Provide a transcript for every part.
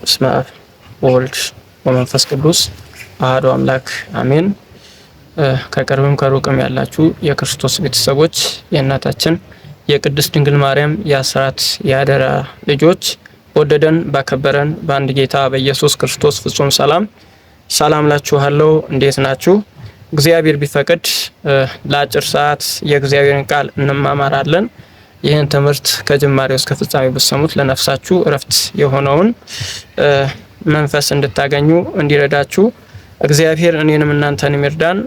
በስመ አብ ወወልድ ወመንፈስ ቅዱስ አሐዱ አምላክ አሜን። ከቅርብም ከሩቅም ያላችሁ የክርስቶስ ቤተሰቦች፣ የእናታችን የቅድስት ድንግል ማርያም የአስራት የአደራ ልጆች፣ በወደደን ባከበረን በአንድ ጌታ በኢየሱስ ክርስቶስ ፍጹም ሰላም ሰላም ላችኋለሁ። እንዴት ናችሁ? እግዚአብሔር ቢፈቅድ ለአጭር ሰዓት የእግዚአብሔርን ቃል እንማማራለን። ይህን ትምህርት ከጅማሬው እስከ ፍጻሜ ብትሰሙት ለነፍሳችሁ እረፍት የሆነውን መንፈስ እንድታገኙ እንዲረዳችሁ እግዚአብሔር እኔንም እናንተንም ይርዳን።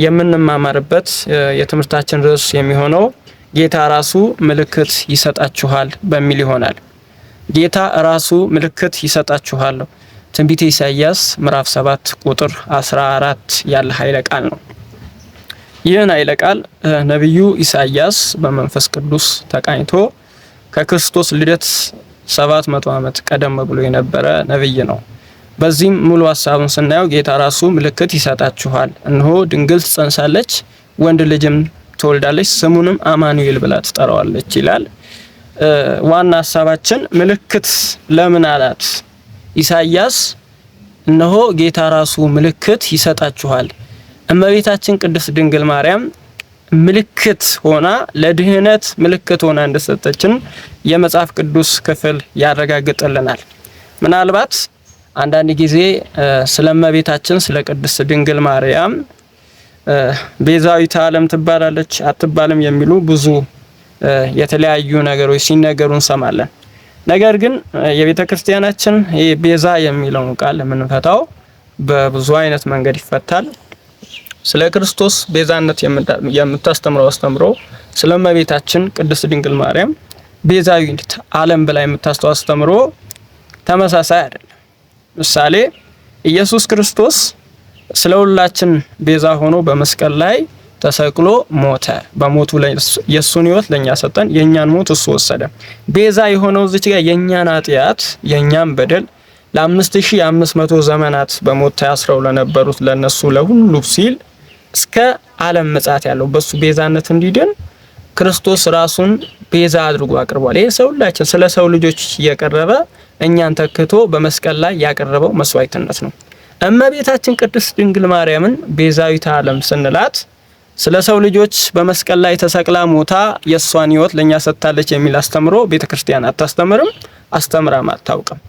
የምንማማርበት የትምህርታችን ርዕስ የሚሆነው ጌታ ራሱ ምልክት ይሰጣችኋል በሚል ይሆናል። ጌታ ራሱ ምልክት ይሰጣችኋል። ትንቢተ ኢሳይያስ ምዕራፍ 7 ቁጥር 14 ያለ ኃይለ ቃል ነው። ይህን ኃይለ ቃል ነቢዩ ኢሳይያስ በመንፈስ ቅዱስ ተቃኝቶ ከክርስቶስ ልደት 700 ዓመት ቀደም ብሎ የነበረ ነብይ ነው። በዚህም ሙሉ ሀሳቡን ስናየው ጌታ ራሱ ምልክት ይሰጣችኋል፣ እነሆ ድንግል ትጸንሳለች፣ ወንድ ልጅም ትወልዳለች፣ ስሙንም አማኑኤል ብላ ትጠራዋለች ይላል። ዋና ሀሳባችን ምልክት ለምን አላት ኢሳይያስ? እነሆ ጌታ ራሱ ምልክት ይሰጣችኋል። እመቤታችን ቅድስት ድንግል ማርያም ምልክት ሆና፣ ለድህነት ምልክት ሆና እንደሰጠችን የመጽሐፍ ቅዱስ ክፍል ያረጋግጥልናል። ምናልባት አንዳንድ ጊዜ ስለ እመቤታችን ስለ ቅድስት ድንግል ማርያም ቤዛዊተ ዓለም ትባላለች አትባልም የሚሉ ብዙ የተለያዩ ነገሮች ሲነገሩ እንሰማለን። ነገር ግን የቤተ ክርስቲያናችን ቤዛ የሚለውን ቃል የምንፈታው በብዙ አይነት መንገድ ይፈታል። ስለ ክርስቶስ ቤዛነት የምታስተምረው አስተምሮ፣ ስለ እመቤታችን ቅድስት ድንግል ማርያም ቤዛዊት ዓለም ብላ የምታስተው አስተምሮ ተመሳሳይ አይደለም። ምሳሌ ኢየሱስ ክርስቶስ ስለ ሁላችን ቤዛ ሆኖ በመስቀል ላይ ተሰቅሎ ሞተ። በሞቱ የሱን ሕይወት ለኛ ሰጠን፣ የኛን ሞት እሱ ወሰደ። ቤዛ የሆነው እዚች ጋር የኛን ኃጢአት፣ የኛን በደል፣ ለ5500 ዘመናት በሞት ታስረው ለነበሩት ለነሱ ለሁሉ ሲል እስከ ዓለም ምጽአት ያለው በሱ ቤዛነት እንዲድን ክርስቶስ ራሱን ቤዛ አድርጎ አቅርቧል። ይሄ ሰው ሁላችን ስለ ሰው ልጆች እየቀረበ እኛን ተክቶ በመስቀል ላይ ያቀረበው መስዋዕትነት ነው። እመቤታችን ቅድስት ድንግል ማርያምን ቤዛዊተ ዓለም ስንላት ስለ ሰው ልጆች በመስቀል ላይ ተሰቅላ ሞታ የእሷን ሕይወት ለኛ ሰጥታለች የሚል አስተምሮ ቤተክርስቲያን አታስተምርም፣ አስተምራም አታውቅም።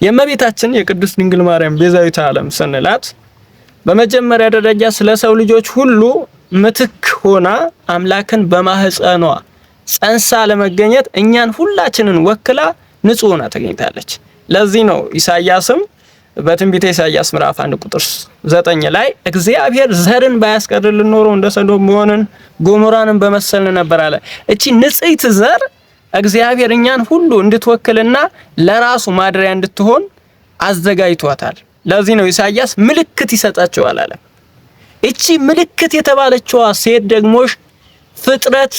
የእመቤታችን የቅድስት ድንግል ማርያም ቤዛዊተ ዓለም ስንላት በመጀመሪያ ደረጃ ስለ ሰው ልጆች ሁሉ ምትክ ሆና አምላክን በማህፀኗ ጸንሳ ለመገኘት እኛን ሁላችንን ወክላ ንጹህ ሆና ተገኝታለች። ለዚህ ነው ኢሳያስም በትንቢተ ኢሳያስ ምዕራፍ 1 ቁጥር 9 ላይ እግዚአብሔር ዘርን ባያስቀርልን ኖሮ እንደ ሰዶም በሆንን ጎሞራንን በመሰልን ነበር አለ። እቺ ንጽሕት ዘር እግዚአብሔር እኛን ሁሉ እንድትወክልና ለራሱ ማደሪያ እንድትሆን አዘጋጅቷታል። ለዚህ ነው ኢሳያስ ምልክት ይሰጣቸዋል አለ። እቺ ምልክት የተባለችዋ ሴት ደግሞ ፍጥረት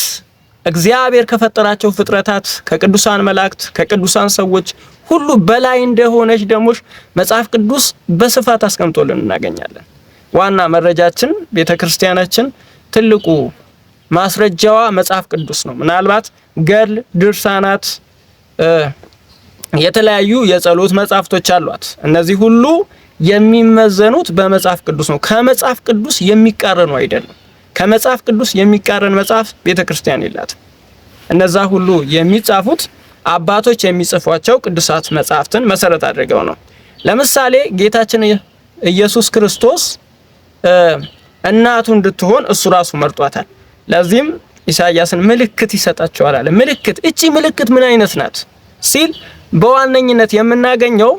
እግዚአብሔር ከፈጠራቸው ፍጥረታት፣ ከቅዱሳን መላእክት፣ ከቅዱሳን ሰዎች ሁሉ በላይ እንደሆነች ደግሞ መጽሐፍ ቅዱስ በስፋት አስቀምጦልን እናገኛለን። ዋና መረጃችን ቤተክርስቲያናችን ትልቁ ማስረጃዋ መጽሐፍ ቅዱስ ነው። ምናልባት ገድል፣ ድርሳናት፣ የተለያዩ የጸሎት መጽሐፍቶች አሏት። እነዚህ ሁሉ የሚመዘኑት በመጽሐፍ ቅዱስ ነው። ከመጽሐፍ ቅዱስ የሚቃረኑ አይደለም። ከመጽሐፍ ቅዱስ የሚቃረን መጽሐፍ ቤተክርስቲያን የላትም። እነዛ ሁሉ የሚጻፉት አባቶች የሚጽፏቸው ቅዱሳት መጽሐፍትን መሰረት አድርገው ነው። ለምሳሌ ጌታችን ኢየሱስ ክርስቶስ እናቱ እንድትሆን እሱ ራሱ መርጧታል። ለዚህም ኢሳያስን ምልክት ይሰጣቸዋል አለ። ምልክት፣ እቺ ምልክት ምን አይነት ናት ሲል በዋነኝነት የምናገኘው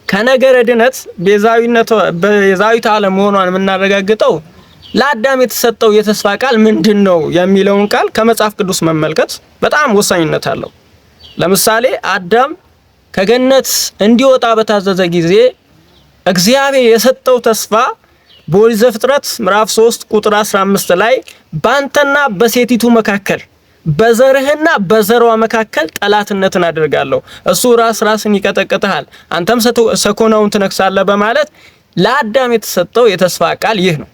ከነገረ ድነት ቤዛዊተ ዓለም መሆኗን የምናረጋግጠው ለአዳም የተሰጠው የተስፋ ቃል ምንድን ነው የሚለውን ቃል ከመጽሐፍ ቅዱስ መመልከት በጣም ወሳኝነት አለው። ለምሳሌ አዳም ከገነት እንዲወጣ በታዘዘ ጊዜ እግዚአብሔር የሰጠው ተስፋ በኦሪት ዘፍጥረት ምዕራፍ 3 ቁጥር 15 ላይ ባንተና በሴቲቱ መካከል፣ በዘርህና በዘሯ መካከል ጠላትነትን አደርጋለሁ፣ እሱ ራስ ራስን ይቀጠቅጥሃል፣ አንተም ሰኮናውን ትነክሳለህ በማለት ለአዳም የተሰጠው የተስፋ ቃል ይህ ነው።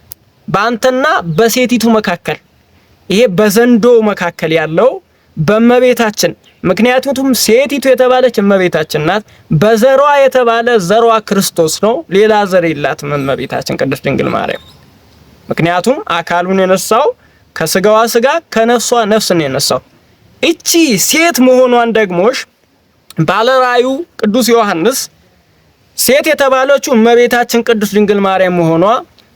በአንተና በሴቲቱ መካከል፣ ይሄ በዘንዶ መካከል ያለው በእመቤታችን ምክንያቱም ሴቲቱ የተባለች እመቤታችን ናት። በዘሯ የተባለ ዘሯ ክርስቶስ ነው። ሌላ ዘር የላትም እመቤታችን ቅድስት ድንግል ማርያም። ምክንያቱም አካሉን የነሳው ከስጋዋ ስጋ ከነፍሷ ነፍስ ነው የነሳው። እቺ ሴት መሆኗን ደግሞሽ ባለራእዩ ቅዱስ ዮሐንስ ሴት የተባለችው እመቤታችን ቅድስት ድንግል ማርያም መሆኗ፣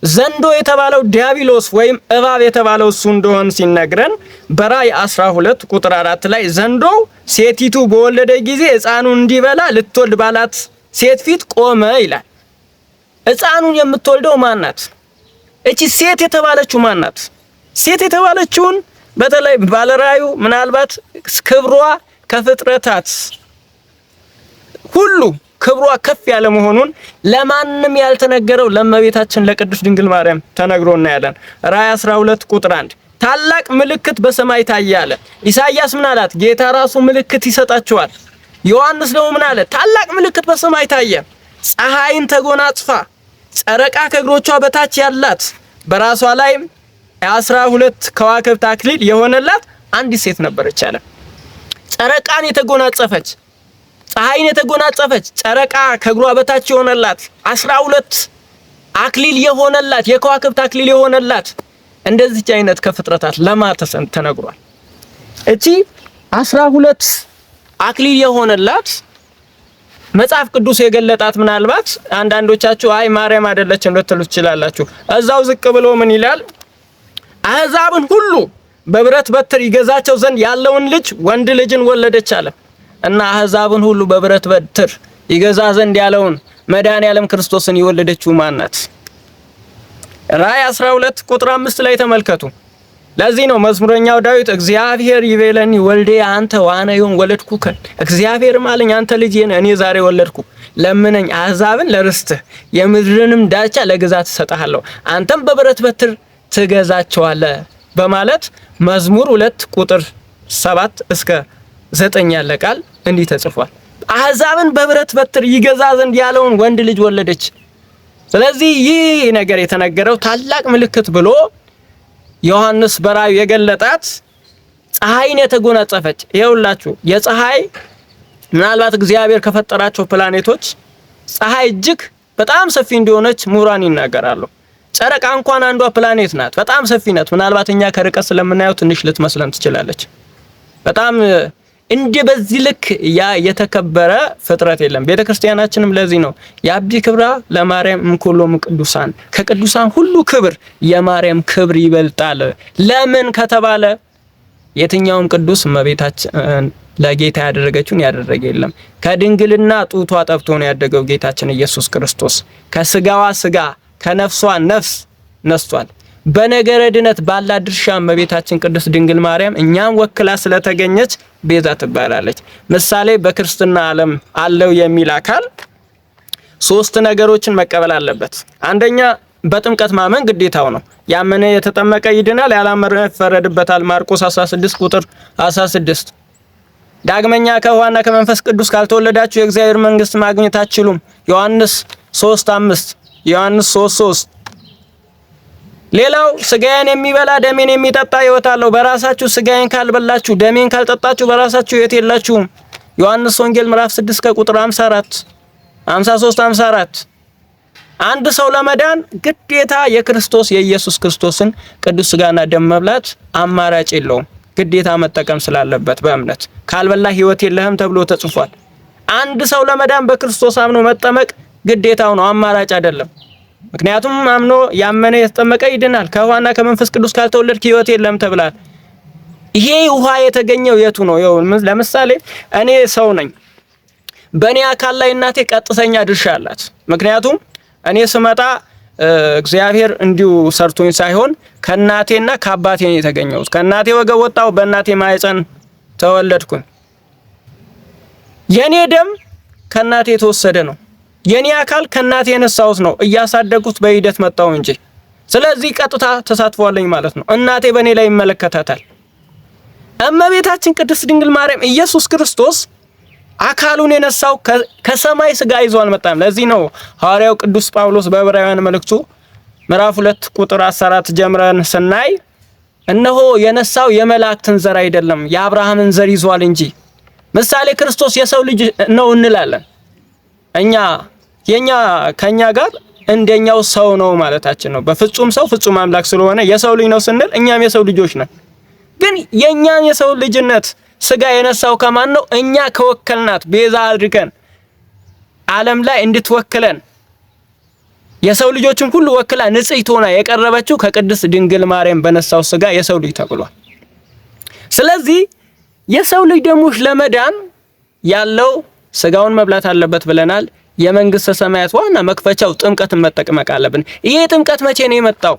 ዘንዶ የተባለው ዲያብሎስ ወይም እባብ የተባለው እሱ እንደሆን ሲነግረን በራእይ 12 ቁጥር 4 ላይ ዘንዶ ሴቲቱ በወለደ ጊዜ ሕፃኑን እንዲበላ ልትወልድ ባላት ሴት ፊት ቆመ ይላል። ሕፃኑን የምትወልደው ማን ናት? እቺ ሴት የተባለችው ማን ናት? ሴት የተባለችውን በተለይ ባለራእዩ ምናልባት ክብሯ ከፍጥረታት ሁሉ ክብሯ ከፍ ያለ መሆኑን ለማንም ያልተነገረው ለእመቤታችን ለቅድስት ድንግል ማርያም ተነግሮ እናያለን። ራእይ 12 ቁጥር 1 ታላቅ ምልክት በሰማይ ታየ አለ። ኢሳይያስ ምን አላት? ጌታ ራሱ ምልክት ይሰጣቸዋል። ዮሐንስ ደግሞ ምን አለ? ታላቅ ምልክት በሰማይ ታየ፣ ፀሐይን ተጎናጽፋ ጨረቃ ከእግሮቿ በታች ያላት በራሷ ላይ 12 ከዋክብት አክሊል የሆነላት አንዲት ሴት ነበረች አለ። ጨረቃን የተጎናጸፈች፣ ፀሐይን የተጎናጸፈች፣ ጨረቃ ከእግሯ በታች የሆነላት፣ 12 አክሊል የሆነላት፣ የከዋክብት አክሊል የሆነላት እንደዚች አይነት ከፍጥረታት ለማ ተነግሯል። እቺ 12 አክሊል የሆነላት መጽሐፍ ቅዱስ የገለጣት ምናልባት አንዳንዶቻችሁ አይ ማርያም አይደለችም ልትሉ ትችላላችሁ። እዛው ዝቅ ብሎ ምን ይላል? አሕዛብን ሁሉ በብረት በትር ይገዛቸው ዘንድ ያለውን ልጅ ወንድ ልጅን ወለደች አለ። እና አሕዛብን ሁሉ በብረት በትር ይገዛ ዘንድ ያለውን መድኃኔዓለም ክርስቶስን የወለደችው ማን ናት? ራእይ 12 ቁጥር 5 ላይ ተመልከቱ። ለዚህ ነው መዝሙረኛው ዳዊት እግዚአብሔር ይቤለኒ ወልዴ አንተ ዋነ ይሁን ወለድኩከ፣ እግዚአብሔርም አለኝ አንተ ልጄ ነህ እኔ ዛሬ ወለድኩ። ለምነኝ አሕዛብን ለርስትህ የምድርንም ዳርቻ ለግዛት እሰጥሃለሁ፣ አንተም በብረት በትር ትገዛቸዋለህ በማለት መዝሙር 2 ቁጥር 7 እስከ 9 ያለ ቃል እንዲህ ተጽፏል። አሕዛብን በብረት በትር ይገዛ ዘንድ ያለውን ወንድ ልጅ ወለደች። ስለዚህ ይህ ነገር የተነገረው ታላቅ ምልክት ብሎ ዮሐንስ በራእዩ የገለጣት ፀሐይን የተጎናጸፈች፣ ይኸውላችሁ የፀሐይ ምናልባት እግዚአብሔር ከፈጠራቸው ፕላኔቶች ፀሐይ እጅግ በጣም ሰፊ እንደሆነች ምሁራን ይናገራሉ። ጨረቃ እንኳን አንዷ ፕላኔት ናት፣ በጣም ሰፊ ናት። ምናልባት እኛ ከርቀት ስለምናየው ትንሽ ልትመስለን ትችላለች። በጣም እንደ በዚህ ልክ ያ የተከበረ ፍጥረት የለም። ቤተክርስቲያናችንም ለዚህ ነው የአቢ ክብራ ለማርያም እምኩሎሙ ቅዱሳን፣ ከቅዱሳን ሁሉ ክብር የማርያም ክብር ይበልጣል። ለምን ከተባለ የትኛውም ቅዱስ እመቤታችን ለጌታ ያደረገችውን ያደረገ የለም። ከድንግልና ጡቷ ጠብቶ ነው ያደገው ጌታችን ኢየሱስ ክርስቶስ። ከስጋዋ ስጋ ከነፍሷ ነፍስ ነስቷል። በነገረ ድነት ባላት ድርሻ እመቤታችን ቅድስት ድንግል ማርያም እኛም ወክላ ስለተገኘች ቤዛ ትባላለች። ምሳሌ በክርስትና ዓለም አለው የሚል አካል ሶስት ነገሮችን መቀበል አለበት። አንደኛ በጥምቀት ማመን ግዴታው ነው። ያመነ የተጠመቀ ይድናል፣ ያላመነ ይፈረድበታል። ማርቆስ 16 ቁጥር 16። ዳግመኛ ከውሃና ከመንፈስ ቅዱስ ካልተወለዳችሁ የእግዚአብሔር መንግስት ማግኘት አትችሉም። ዮሐንስ 3:5፣ ዮሐንስ 3:3። ሌላው ስጋዬን የሚበላ ደሜን የሚጠጣ ሕይወት አለው። በራሳችሁ ስጋዬን ካልበላችሁ ደሜን ካልጠጣችሁ በራሳችሁ ሕይወት የላችሁም። ዮሐንስ ወንጌል ምዕራፍ 6 ከቁጥር 54፣ 53፣ 54። አንድ ሰው ለመዳን ግዴታ የክርስቶስ የኢየሱስ ክርስቶስን ቅዱስ ስጋና ደም መብላት አማራጭ የለውም። ግዴታ መጠቀም ስላለበት በእምነት ካልበላ ሕይወት የለህም ተብሎ ተጽፏል። አንድ ሰው ለመዳን በክርስቶስ አምኖ መጠመቅ ግዴታው ነው፣ አማራጭ አይደለም። ምክንያቱም አምኖ ያመነ የተጠመቀ ይድናል። ከውሃና ከመንፈስ ቅዱስ ካልተወለድክ ሕይወት የለም ተብሏል። ይሄ ውሃ የተገኘው የቱ ነው? ለምሳሌ እኔ ሰው ነኝ። በእኔ አካል ላይ እናቴ ቀጥተኛ ድርሻ አላት። ምክንያቱም እኔ ስመጣ እግዚአብሔር እንዲሁ ሰርቶኝ ሳይሆን ከእናቴና ከአባቴ ነው የተገኘሁት። ከእናቴ ወገብ ወጣሁ፣ በእናቴ ማህፀን ተወለድኩኝ። የኔ ደም ከእናቴ የተወሰደ ነው። የኔ አካል ከእናቴ የነሳሁት ነው። እያሳደጉት በሂደት መጣው እንጂ። ስለዚህ ቀጥታ ተሳትፏለኝ ማለት ነው። እናቴ በእኔ ላይ ይመለከታታል። እመቤታችን ቅድስት ድንግል ማርያም ኢየሱስ ክርስቶስ አካሉን የነሳው ከሰማይ ስጋ ይዞ አልመጣም። ለዚህ ነው ሐዋርያው ቅዱስ ጳውሎስ በዕብራውያን መልእክቱ ምዕራፍ 2 ቁጥር 14 ጀምረን ስናይ እነሆ የነሳው የመላእክትን ዘር አይደለም የአብርሃምን ዘር ይዟል እንጂ። ምሳሌ ክርስቶስ የሰው ልጅ ነው እንላለን። እኛ የኛ ከኛ ጋር እንደኛው ሰው ነው ማለታችን ነው። በፍጹም ሰው ፍጹም አምላክ ስለሆነ የሰው ልጅ ነው ስንል እኛም የሰው ልጆች ነን። ግን የኛን የሰው ልጅነት ስጋ የነሳው ከማን ነው? እኛ ከወከልናት ቤዛ አድርገን ዓለም ላይ እንድትወክለን የሰው ልጆችን ሁሉ ወክላ ንጽሕት ሆና የቀረበችው ከቅድስት ድንግል ማርያም በነሳው ስጋ የሰው ልጅ ተብሏል። ስለዚህ የሰው ልጅ ደግሞ ለመዳን ያለው ስጋውን መብላት አለበት ብለናል። የመንግስተ ሰማያት ዋና መክፈቻው ጥምቀትን መጠመቅ አለብን። ይሄ ጥምቀት መቼ ነው የመጣው?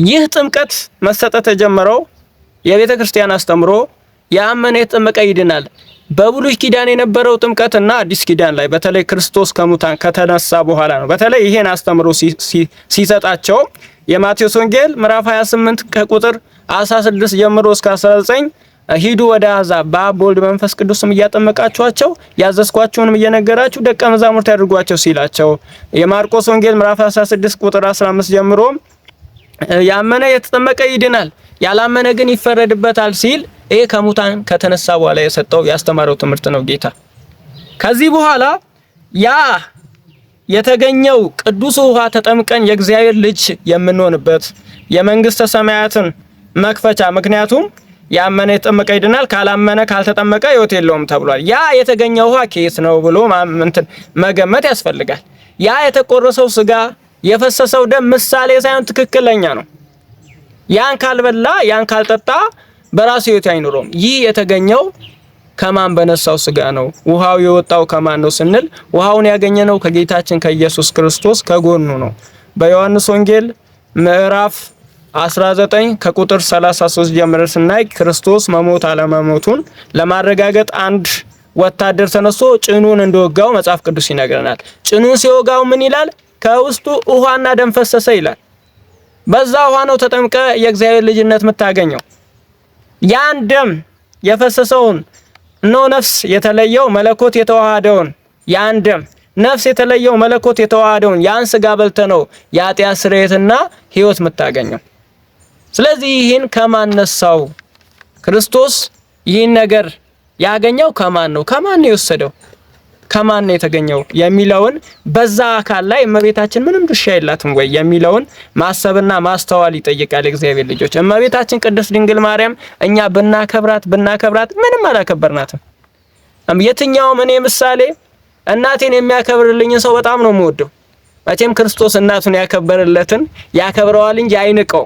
ይህ ጥምቀት መሰጠት የጀመረው የቤተ ክርስቲያን አስተምሮ ያመነ የተጠመቀ ይድናል። በብሉይ ኪዳን የነበረው ጥምቀትና አዲስ ኪዳን ላይ በተለይ ክርስቶስ ከሙታን ከተነሳ በኋላ ነው። በተለይ ይሄን አስተምሮ ሲሰጣቸው የማቴዎስ ወንጌል ምዕራፍ 28 ከቁጥር 16 ጀምሮ እስከ 19 ሂዱ ወደ አሕዛብ በአብ በወልድ በመንፈስ ቅዱስም እያጠመቃችኋቸው ያዘዝኳችሁንም እየነገራችሁ ደቀ መዛሙርት ያድርጓቸው ሲላቸው፣ የማርቆስ ወንጌል ምዕራፍ 16 ቁጥር 15 ጀምሮ ያመነ የተጠመቀ ይድናል፣ ያላመነ ግን ይፈረድበታል ሲል ይሄ ከሙታን ከተነሳ በኋላ የሰጠው ያስተማረው ትምህርት ነው ጌታ። ከዚህ በኋላ ያ የተገኘው ቅዱስ ውሃ ተጠምቀን የእግዚአብሔር ልጅ የምንሆንበት የመንግስተ ሰማያትን መክፈቻ፣ ምክንያቱም ያመነ የተጠመቀ ይድናል፣ ካላመነ ካልተጠመቀ ሕይወት የለውም ተብሏል። ያ የተገኘው ውሃ ከየት ነው ብሎ እንትን መገመት ያስፈልጋል። ያ የተቆረሰው ስጋ የፈሰሰው ደም ምሳሌ ሳይሆን ትክክለኛ ነው። ያን ካልበላ ያን ካልጠጣ በራሱ ሕይወት አይኖረውም። ይህ የተገኘው ከማን በነሳው ስጋ ነው? ውሃው የወጣው ከማን ነው ስንል ውሃውን ያገኘነው ከጌታችን ከኢየሱስ ክርስቶስ ከጎኑ ነው። በዮሐንስ ወንጌል ምዕራፍ 19 ከቁጥር 33 ጀምረን ስናይ ክርስቶስ መሞት አለመሞቱን ለማረጋገጥ አንድ ወታደር ተነስቶ ጭኑን እንደወጋው መጽሐፍ ቅዱስ ይነግረናል። ጭኑን ሲወጋው ምን ይላል? ከውስጡ ውሃና ደም ፈሰሰ ይላል። በዛ ውሃ ነው ተጠምቀ የእግዚአብሔር ልጅነት የምታገኘው። ያን ደም የፈሰሰውን እነሆ ነፍስ የተለየው መለኮት የተዋሃደውን ያን ደም ነፍስ የተለየው መለኮት የተዋሃደውን ያን ስጋ በልተ ነው የኃጢአት ስርየትና ሕይወት የምታገኘው። ስለዚህ ይህን ከማን ነሳው? ክርስቶስ ይህን ነገር ያገኘው ከማን ነው? ከማን ነው የወሰደው? ከማን ነው የተገኘው የሚለውን በዛ አካል ላይ እመቤታችን ምንም ድርሻ የላትም ወይ የሚለውን ማሰብና ማስተዋል ይጠይቃል። የእግዚአብሔር ልጆች እመቤታችን ቅድስት ድንግል ማርያም እኛ ብናከብራት ብናከብራት ምንም አላከበርናትም። የትኛውም እኔ ምሳሌ እናቴን የሚያከብርልኝን ሰው በጣም ነው የምወደው። መቼም ክርስቶስ እናቱን ያከበረለትን ያከብረዋል እንጂ አይንቀው።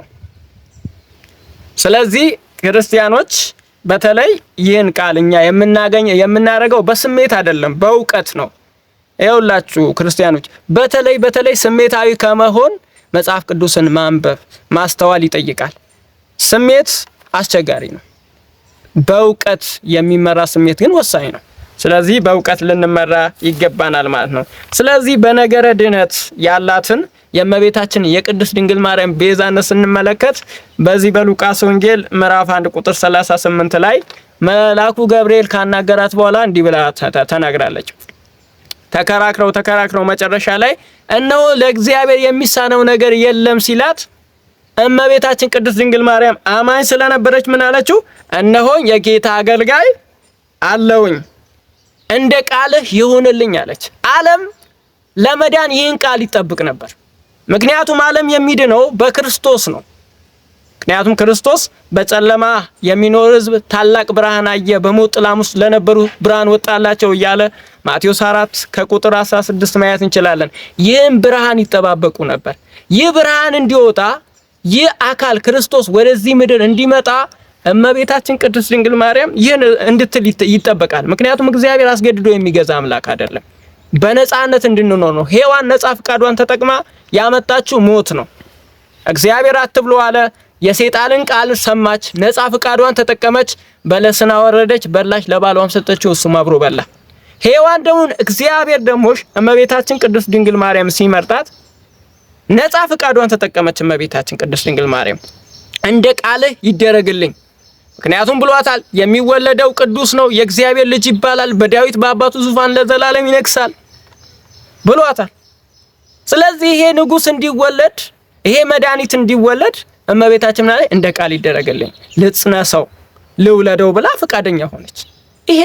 ስለዚህ ክርስቲያኖች በተለይ ይህን ቃል እኛ የምናገኝ የምናደርገው በስሜት አይደለም፣ በእውቀት ነው። ይኸውላችሁ ክርስቲያኖች በተለይ በተለይ ስሜታዊ ከመሆን መጽሐፍ ቅዱስን ማንበብ ማስተዋል ይጠይቃል። ስሜት አስቸጋሪ ነው። በእውቀት የሚመራ ስሜት ግን ወሳኝ ነው። ስለዚህ በእውቀት ልንመራ ይገባናል ማለት ነው። ስለዚህ በነገረ ድነት ያላትን የእመቤታችን የቅድስት ድንግል ማርያም ቤዛነት ስንመለከት በዚህ በሉቃስ ወንጌል ምዕራፍ 1 ቁጥር 38 ላይ መልአኩ ገብርኤል ካናገራት በኋላ እንዲህ ብላ ተናግራለች። ተከራክረው ተከራክረው መጨረሻ ላይ እነሆ ለእግዚአብሔር የሚሳነው ነገር የለም ሲላት እመቤታችን ቅድስት ድንግል ማርያም አማኝ ስለነበረች ምን አለችው? እነሆኝ የጌታ አገልጋይ አለውኝ እንደ ቃልህ ይሁንልኝ አለች። ዓለም ለመዳን ይህን ቃል ይጠብቅ ነበር። ምክንያቱም ዓለም የሚድነው በክርስቶስ ነው። ምክንያቱም ክርስቶስ በጨለማ የሚኖር ሕዝብ ታላቅ ብርሃን አየ፣ በሞት ጥላም ውስጥ ለነበሩ ብርሃን ወጣላቸው እያለ ማቴዎስ 4 ከቁጥር 16 ማየት እንችላለን። ይህም ብርሃን ይጠባበቁ ነበር። ይህ ብርሃን እንዲወጣ ይህ አካል ክርስቶስ ወደዚህ ምድር እንዲመጣ እመቤታችን ቅድስት ድንግል ማርያም ይህን እንድትል ይጠበቃል። ምክንያቱም እግዚአብሔር አስገድዶ የሚገዛ አምላክ አይደለም። በነፃነት እንድንኖር ነው። ሔዋን ነፃ ፍቃዷን ተጠቅማ ያመጣችው ሞት ነው። እግዚአብሔር አትብሎ አለ። የሰይጣንን ቃል ሰማች፣ ነፃ ፍቃዷን ተጠቀመች፣ በለስን አወረደች፣ በላች፣ ለባሏም ሰጠችው፣ እሱም አብሮ በላ። ሔዋን ደግሞ እግዚአብሔር ደግሞ እመቤታችን ቅድስት ድንግል ማርያም ሲመርጣት ነፃ ፍቃዷን ተጠቀመች። እመቤታችን ቅድስት ድንግል ማርያም እንደ ቃልህ ይደረግልኝ ምክንያቱም ብሏታል። የሚወለደው ቅዱስ ነው፣ የእግዚአብሔር ልጅ ይባላል፣ በዳዊት በአባቱ ዙፋን ለዘላለም ይነግሳል ብሏታል። ስለዚህ ይሄ ንጉስ እንዲወለድ ይሄ መድኃኒት እንዲወለድ እመቤታችን ላይ እንደ ቃል ይደረግልኝ ልጽነሰው ልውለደው ብላ ፈቃደኛ ሆነች። ይሄ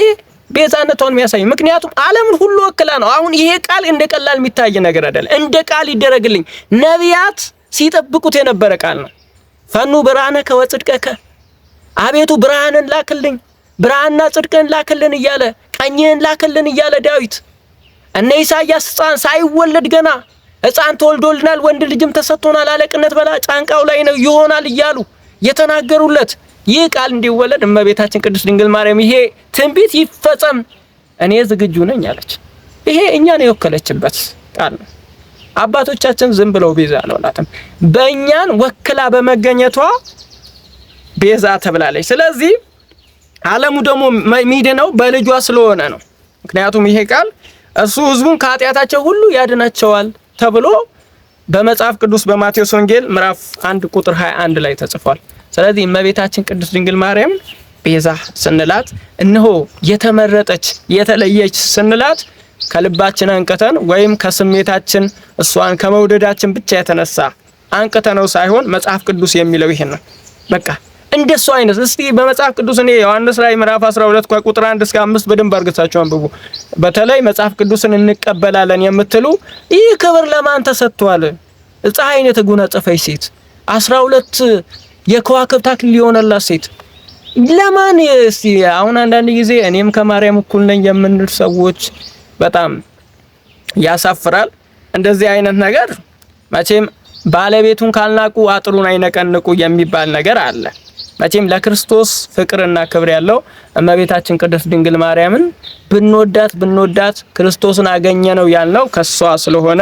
ቤዛነቷን የሚያሳይ ምክንያቱም ዓለምን ሁሉ ወክላ ነው። አሁን ይሄ ቃል እንደ ቀላል የሚታይ ነገር አይደለም። እንደ ቃል ይደረግልኝ ነቢያት ሲጠብቁት የነበረ ቃል ነው። ፈኑ ብርሃነከ ወጽድቀከ፣ አቤቱ ብርሃንን ላክልኝ፣ ብርሃንና ጽድቅን ላክልን እያለ ቀኝህን ላክልን እያለ ዳዊት፣ እነ ኢሳያስ ሕፃን ሳይወለድ ገና ሕፃን ተወልዶልናል፣ ወንድ ልጅም ተሰጥቶናል፣ አለቅነት በላ ጫንቃው ላይ ነው ይሆናል እያሉ የተናገሩለት ይህ ቃል እንዲወለድ እመቤታችን ቅድስት ድንግል ማርያም ይሄ ትንቢት ይፈጸም እኔ ዝግጁ ነኝ አለች። ይሄ እኛን የወከለችበት ቃል ነው። አባቶቻችን ዝም ብለው ቤዛ አልሆናትም። በእኛን ወክላ በመገኘቷ ቤዛ ተብላለች። ስለዚህ ዓለሙ ደግሞ የሚድነው በልጇ ስለሆነ ነው። ምክንያቱም ይሄ ቃል እሱ ሕዝቡን ከኃጢአታቸው ሁሉ ያድናቸዋል ተብሎ በመጽሐፍ ቅዱስ በማቴዎስ ወንጌል ምዕራፍ 1 ቁጥር 21 ላይ ተጽፏል። ስለዚህ እመቤታችን ቅድስት ድንግል ማርያም ቤዛ ስንላት፣ እነሆ የተመረጠች የተለየች ስንላት ከልባችን አንቅተን ወይም ከስሜታችን እሷን ከመውደዳችን ብቻ የተነሳ አንቅተነው ሳይሆን መጽሐፍ ቅዱስ የሚለው ይሄን ነው። በቃ እንደሱ አይነት እስቲ በመጽሐፍ ቅዱስ እኔ ዮሐንስ ላይ ምዕራፍ 12 ከቁጥር 1 እስከ 5 በደንብ አርግታችሁ አንብቡ። በተለይ መጽሐፍ ቅዱስን እንቀበላለን የምትሉ ይህ ክብር ለማን ተሰጥቷል? ፀሐይን የተጎናጸፈች ሴት፣ 12 የከዋክብት አክሊል የሆነላት ሴት ለማን? እስቲ አሁን አንዳንድ ጊዜ እኔም ከማርያም እኩል ነኝ የምንል ሰዎች በጣም ያሳፍራል። እንደዚህ አይነት ነገር መቼም ባለቤቱን ካልናቁ አጥሩን አይነቀንቁ የሚባል ነገር አለ። መቼም ለክርስቶስ ፍቅርና ክብር ያለው እመቤታችን ቅድስት ድንግል ማርያምን ብንወዳት ብንወዳት ክርስቶስን አገኘ ነው ያልነው ከሷ ስለሆነ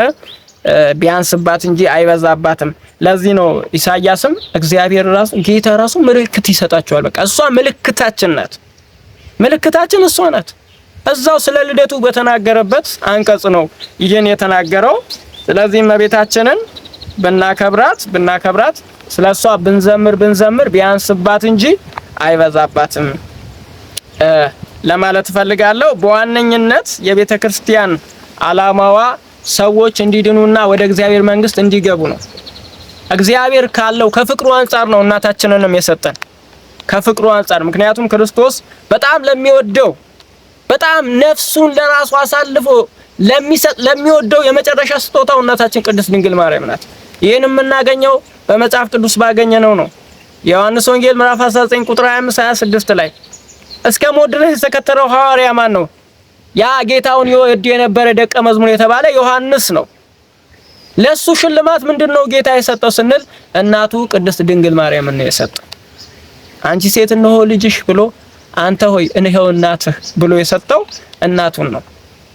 ቢያንስባት እንጂ አይበዛባትም። ለዚህ ነው ኢሳያስም እግዚአብሔር ራሱ ጌታ ራሱ ምልክት ይሰጣቸዋል። በቃ እሷ ምልክታችን ናት፣ ምልክታችን እሷ ናት። እዛው ስለ ልደቱ በተናገረበት አንቀጽ ነው ይህን የተናገረው። ስለዚህ እመቤታችንን ብናከብራት ብናከብራት ስለሷ ብንዘምር ብንዘምር ቢያንስባት እንጂ አይበዛባትም ለማለት እፈልጋለሁ። በዋነኝነት የቤተ ክርስቲያን ዓላማዋ ሰዎች እንዲድኑና ወደ እግዚአብሔር መንግስት እንዲገቡ ነው። እግዚአብሔር ካለው ከፍቅሩ አንጻር ነው እናታችንንም የሰጠን ከፍቅሩ አንጻር። ምክንያቱም ክርስቶስ በጣም ለሚወደው፣ በጣም ነፍሱን ለራሱ አሳልፎ ለሚሰጥ ለሚወደው የመጨረሻ ስጦታው እናታችን ቅድስት ድንግል ማርያም ናት። ይህን የምናገኘው በመጽሐፍ ቅዱስ ባገኘነው ነው። የዮሐንስ ወንጌል ምዕራፍ 19 ቁጥር 25 26 ላይ እስከ ሞት ድረስ የተከተለው ሐዋርያ ማን ነው? ያ ጌታውን ይወድ የነበረ ደቀ መዝሙር የተባለ ዮሐንስ ነው። ለሱ ሽልማት ምንድነው ጌታ የሰጠው ስንል እናቱ ቅድስት ድንግል ማርያም ነው የሰጠው። አንቺ ሴት እነሆ ልጅሽ ብሎ፣ አንተ ሆይ እነሆ እናትህ ብሎ የሰጠው እናቱን ነው።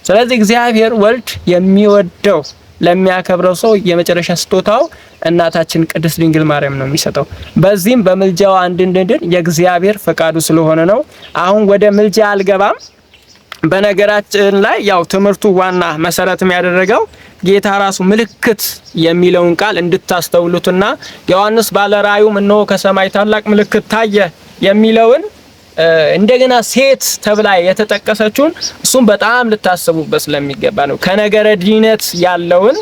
ስለዚህ እግዚአብሔር ወልድ የሚወደው ለሚያከብረው ሰው የመጨረሻ ስጦታው እናታችን ቅድስት ድንግል ማርያም ነው የሚሰጠው። በዚህም በምልጃው አንድ እንድንድን የእግዚአብሔር ፈቃዱ ስለሆነ ነው። አሁን ወደ ምልጃ አልገባም። በነገራችን ላይ ያው ትምህርቱ ዋና መሰረትም ያደረገው ጌታ ራሱ ምልክት የሚለውን ቃል እንድታስተውሉትና ዮሐንስ ባለ ራእዩም እነሆ ከሰማይ ታላቅ ምልክት ታየ የሚለውን እንደገና ሴት ተብላ የተጠቀሰችውን እሱም በጣም ልታስቡበት ስለሚገባ ነው። ከነገረ ድነት ያለውን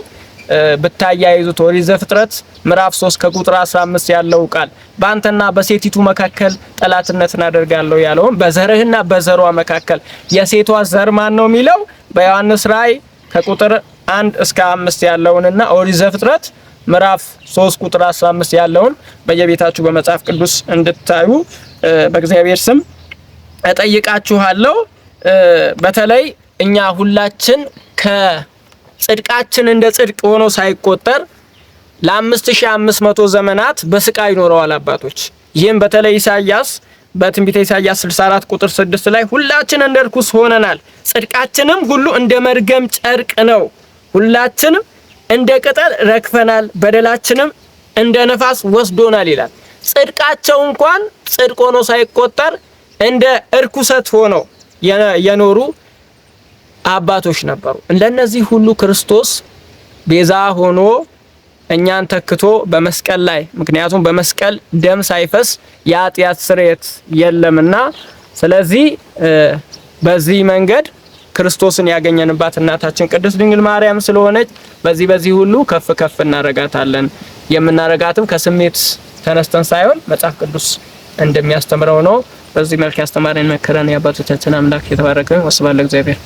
ብታያይዙት ኦሪት ዘፍጥረት ምዕራፍ 3 ከቁጥር 15 ያለው ቃል በአንተና በሴቲቱ መካከል ጠላትነትን አደርጋለሁ ያለውን በዘርህና በዘሯ መካከል የሴቷ ዘር ማን ነው የሚለው በዮሐንስ ራእይ ከቁጥር 1 እስከ 5 ያለውንና ኦሪት ዘፍጥረት ምዕራፍ 3 ቁጥር 15 ያለውን በየቤታችሁ በመጽሐፍ ቅዱስ እንድታዩ በእግዚአብሔር ስም እጠይቃችኋለሁ። በተለይ እኛ ሁላችን ከጽድቃችን እንደ ጽድቅ ሆኖ ሳይቆጠር ለ5500 ዘመናት በስቃይ ኖረዋል አባቶች። ይህም በተለይ ኢሳያስ በትንቢተ ኢሳያስ 64 ቁጥር 6 ላይ ሁላችን እንደ ርኩስ ሆነናል፣ ጽድቃችንም ሁሉ እንደ መርገም ጨርቅ ነው፣ ሁላችንም እንደ ቅጠል ረግፈናል፣ በደላችንም እንደ ነፋስ ወስዶናል ይላል። ጽድቃቸው እንኳን ጽድቅ ሆኖ ሳይቆጠር እንደ እርኩሰት ሆኖ የኖሩ አባቶች ነበሩ። እንደነዚህ ሁሉ ክርስቶስ ቤዛ ሆኖ እኛን ተክቶ በመስቀል ላይ፣ ምክንያቱም በመስቀል ደም ሳይፈስ የኃጢአት ስርየት የለምና፣ ስለዚህ በዚህ መንገድ ክርስቶስን ያገኘንባት እናታችን ቅድስት ድንግል ማርያም ስለሆነች በዚህ በዚህ ሁሉ ከፍ ከፍ እናረጋታለን። የምናረጋትም ከስሜት ተነስተን ሳይሆን መጽሐፍ ቅዱስ እንደሚያስተምረው ነው። በዚህ መልክ ያስተማረን መከረን የአባቶቻችን አምላክ የተባረከ ወስብሐት ለእግዚአብሔር።